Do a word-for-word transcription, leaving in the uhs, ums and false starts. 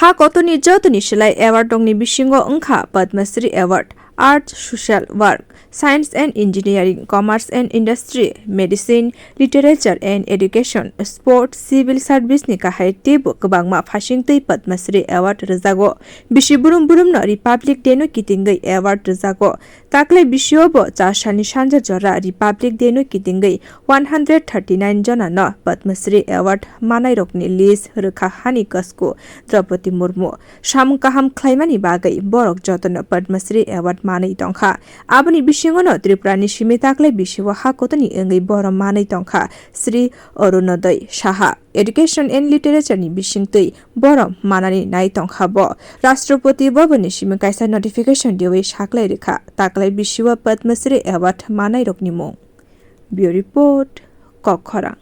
Ha kotorni jotoni slai award rokni bisingo wngkha Padma Shri Award, Arts, Social Work, Science and Engineering, Commerce and Industry, Medicine, Literature and Education, Sport, Civil Service ni kahai teibo kwbangma phasingtwi Padma Shri Award rwjago. Bisi burum burumno Republic Day no kitingwi award rwjago. Taklai bisio bo char salni sanja jora Republic Day no kitingwi one hundred thirty nine jona no Padma Shri Award manai rokni list rwkha hani kasku Draupadi Murmu. Samung kaham khlaimani bagwi borok jotono Padma Shri Award manwi tongkha. Aboni bisingo no Tripura ni simi taklai bisio ha kotoni wngwi borom manwi tongkha Shri Arunodoi Saha. Education and Literature ni bisingtwi borom manani nai tongkha bo. Rashtrapati Bhavan ni simi kaisa notification diwi saklai rikha taklai bisio Padma Shri Award manai rokni mung. Bureau Report, Kokkhorang.